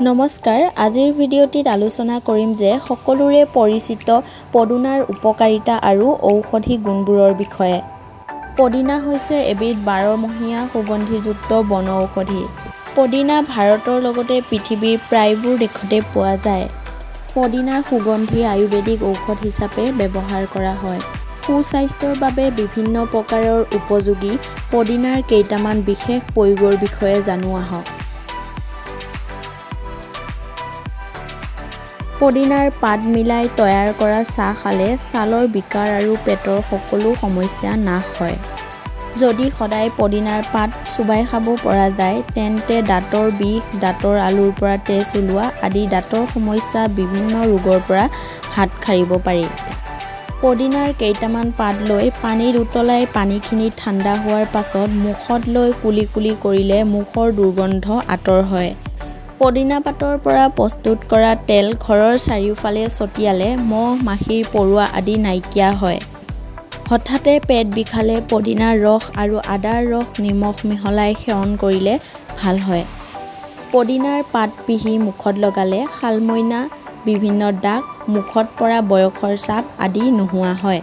নমস্কাৰ, আজিৰ ভিডিঅ'টিত আলোচনা কৰিম যে সকলোৰে পৰিচিত পদুনাৰ উপকাৰিতা আৰু ঔষধি গুণবোৰৰ বিষয়ে। পদিনা হৈছে এবিধ বাৰমহীয়া সুগন্ধিযুক্ত বনৌষধি। পদিনা ভাৰতৰ লগতে পৃথিৱীৰ প্ৰায়বোৰ দেশতে পোৱা যায়। পদিনাৰ সুগন্ধি আয়ুৰ্বেদিক ঔষধ হিচাপে ব্যৱহাৰ কৰা হয়। সুস্বাস্থ্যৰ বাবে বিভিন্ন প্ৰকাৰৰ উপযোগী পদিনাৰ কেইটামান বিশেষ প্ৰয়োগৰ বিষয়ে জানো আহক। পদিনাৰ পাত মিলাই তৈয়াৰ কৰা চাহ খালে ছালৰ বিকাৰ আৰু পেটৰ সকলো সমস্যা নাশ হয়। যদি সদায় পদিনাৰ পাত চোবাই খাব পৰা যায়, তেন্তে দাঁতৰ বিষ, দাঁতৰ আলুৰ পৰা তেজ ওলোৱা আদি দাঁতৰ সমস্যা, বিভিন্ন ৰোগৰ পৰা হাত সাৰিব পাৰি। পদিনাৰ কেইটামান পাত লৈ পানীত উতলাই পানীখিনি ঠাণ্ডা হোৱাৰ পাছত মুখত লৈ কুলি কুলি কৰিলে মুখৰ দুৰ্গন্ধ আঁতৰ হয়। পদিনা পাতৰ পৰা প্ৰস্তুত কৰা তেল ঘৰৰ চাৰিওফালে ছটিয়ালে মহ, মাখিৰ পৰুৱা আদি নাইকিয়া হয়। হঠাতে পেট বিষালে পদিনাৰ ৰস আৰু আদাৰ ৰস নিমখ মিহলাই সেৱন কৰিলে ভাল হয়। পদিনাৰ পাত পিহি মুখত লগালে শালমইনা, বিভিন্ন দাগ, মুখত পৰা বয়সৰ চাপ আদি নোহোৱা হয়।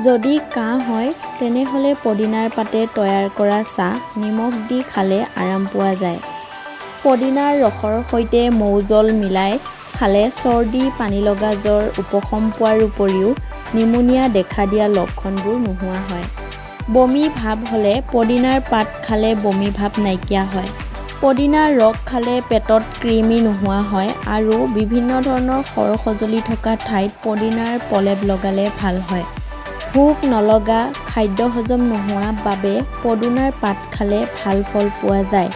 যদি কাহ হয়, তেনেহ'লে পদিনাৰ পাতে তৈয়াৰ কৰা চাহ নিমখ দি খালে আৰাম পোৱা যায়। পদিনাৰ ৰসৰ সৈতে মৌজোল মিলাই খালে চৰ্দি, পানীলগা জ্বৰ উপশম পোৱাৰ উপৰিও নিমুনিয়া দেখা দিয়া লক্ষণবোৰ নোহোৱা হয়। বমি ভাৱ হ'লে পদিনাৰ পাত খালে বমি ভাৱ নাইকিয়া হয়। পদিনাৰ ৰস খালে পেটত কৃমি নোহোৱা হয় আৰু বিভিন্ন ধৰণৰ খৰ খজুলি থকা ঠাইত পদিনাৰ প্ৰলেপ লগালে ভাল হয়। ভোক নলগা, খাদ্য হজম নোহোৱা বাবে পদুনাৰ পাত খালে ভাল ফল পোৱা যায়।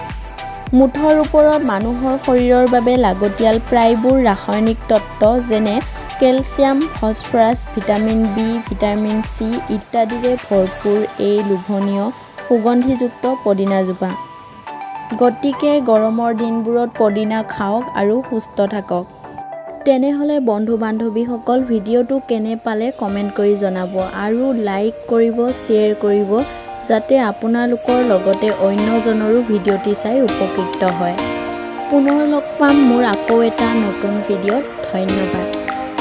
মুঠৰ ওপৰত মানুহৰ শৰীৰৰ বাবে লাগতিয়াল প্ৰায়বোৰ ৰাসায়নিক তত্ত্ব, যেনে calcium, phosphorus, vitamin B, vitamin C ইত্যাদিৰে ভৰপূৰ এই লোভনীয় সুগন্ধিযুক্ত পদিনাজোপা। গতিকে গৰমৰ দিনবোৰত পদিনা খাওক আৰু সুস্থ থাকক। তেনেহ'লে বন্ধু বান্ধৱীসকল, ভিডিঅ'টো কেনে পালে কমেণ্ট কৰি জনাব আৰু লাইক কৰিব, শ্বেয়াৰ কৰিব, যাতে আপোনালোকৰ লগতে অন্যজনৰো ভিডিঅ'টি চাই উপকৃত হয়। পুনৰ লগ পাম মোৰ আকৌ এটা নতুন ভিডিঅ'ত। ধন্যবাদ।